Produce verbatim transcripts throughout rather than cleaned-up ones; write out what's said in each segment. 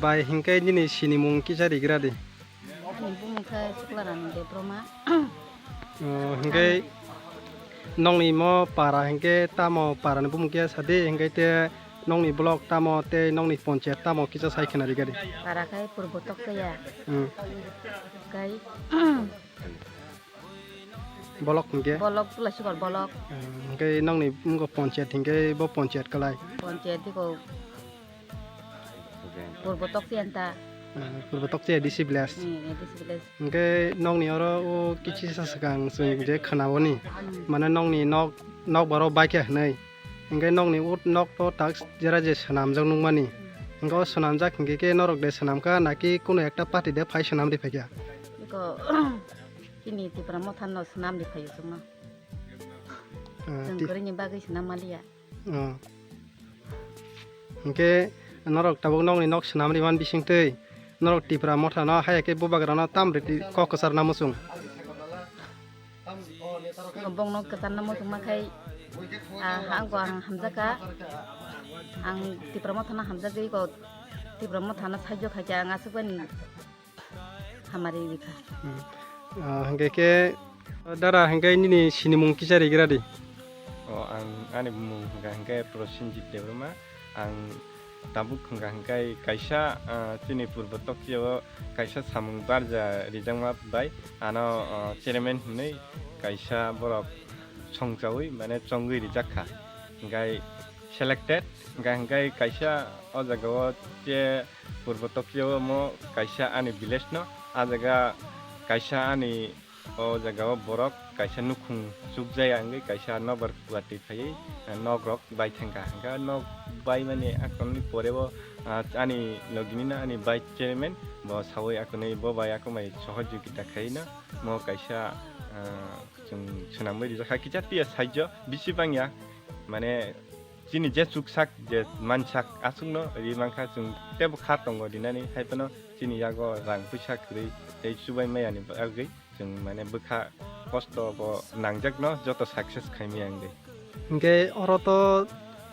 Bai, hinkhe nini sinimung kisa rigra di. Ani bumung khe Suklarani Debbarma. O, hinkhe nongni mo para hinkhe tamo parani bumung kisa sadi, hinkhe te nongni block tamo tei nongni ponchayat tamo kisa sai khna rigra di. Para khai Purbo Tokchaya. Hmm. Khai Bolok hinkhe? Bolok, Tulasikor bolok. Hmm, hinkhe nongni wngkha ponchayat hinkhe bo ponchayat kwlai? Ponchayat diko Purbo Tokchaya ta. Hmm, Purbo Tokchaya A D C village. Hmm, A D C village. Hinkhe nongni oro o kichisa swkang chwng je khwnao ni, hmm, mane nongni nok, nok borok baikha hinwi. Hinkhe nongni ut nok to tak jera je swnamjak nukmani. Hinkhe o swnamjak hinkhe khe norok de swnamkha naki kuno ekta party de phai swnam ri phaikha? Iko chini Tipra Motha no swnam ri phaio chwngno. Ah, chwng ti- kwrwini bagwi swnam maliya. Ah. Hinkhe norok tabuk nokni nok swnam ri man bisingtwi norok Tipra Motha no haya khe bubagra no tam riti kok kwchar namo chwng. Bongno kwchar namo chwngma khai, ah, ha, angko ang hamjakha. Ang Tipra Motha no hamjagwi ko Tipra Motha no saijo khaikha ang aswk bani hamari wikha. Hmm. Ah, hinkhe khe, dara, hinkhe nini sinimung kisa rigra di. O, ang, ani bumung hwnkha hinkhe Prosenjit Debbarma. Ang tabuk hwnkha hinkhe kaisa, ah, chini Purbo Tokyo kaisa samung barja rijakma bai ano, ah, chairman hinwi kaisa borok songchawi mane chongwi rijakha. Hinkhe selected, hinkhe, hinkhe kaisa o jaga o che Purbo Tokyo mo kaisa ani village no, a jaga kaisa ani o jaga o borok kaisa nukhung chukjaya wngwi kaisa nokbar kwlwtwi phaiwi, ah, nok rok bai thangkha. Hinkhe nok bai mani akhorni pore o, ah, ani logini no ani vice chairman bo sawi akhorni bo bai akhormai sohojogita khaiwi no mo kaisa, ah, chwng swnamwi rijak kha kisa tiya saijo bisi bangya mane chini je chuksak je mansak aswkno ri mankha chwng teibo kha tongo rinani hai phano chini yago rang puisa kwrwi tei chubai maya ni bagwi chwng mane bwkha kosto bo nangjakno joto success khaimaya wngwi. Hinkhe oro to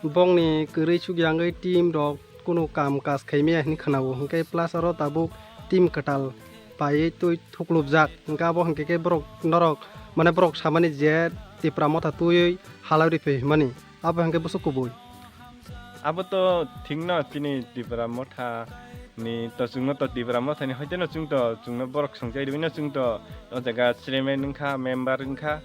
bongni kwrwi chukya wngwi team rok kunu kam kaj khaimaya hinwi khwnao, hinkhe plus oro tabuk team kwtal paiwi twi thuklubjak, hinkhe abo hinkhe khe borok norok mane borok samani je Tipra Motha twiwi halai rwi phai hwnmani. Abo hinkhe bwswk kubui. Abo to thikno chini Tipra Motha ni to chwngno to Tipra Motha ni hoiteno chwng to chwngno borok songchai rwino chwng to o jaga chairman wngkha, member wngkha.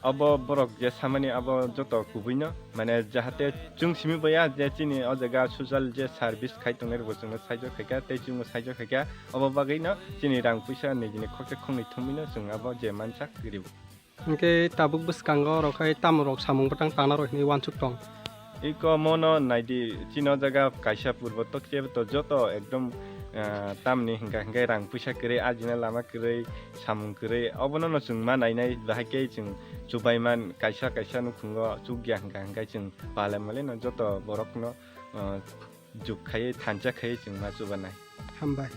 Abo borok je samani abo joto kubuino mane jahate chwng simi boya je chini o jaga social je service khai tongnai rokbo chwngno saijo khaikha tei chwngno saijo khaikha. Obo bagwino chini rang puisa nijini khokse khoknwi thumwino chwng abo je mansa kwrwi. Hinkhe tabuk bwskango oro khai tamorok samung bwtang tangnarok hinwi uansuk tong. Iko mono naidi, chini o jaga kaisa Purbo Tokchebo to joto ekdom, ah, tamni hinkha hinkhe rang puisa kwrwi, ajina lama kwrwi, samung kwrwi, obono no chwng ma nainai, bahai khe chwng chubaiman kaisa kaisa nukhungo chukya hinkha hinkhe chwng pale male no joto borokno, ah, juk khaiwi thansa khaiwi chwng ma chubanai. Hambai.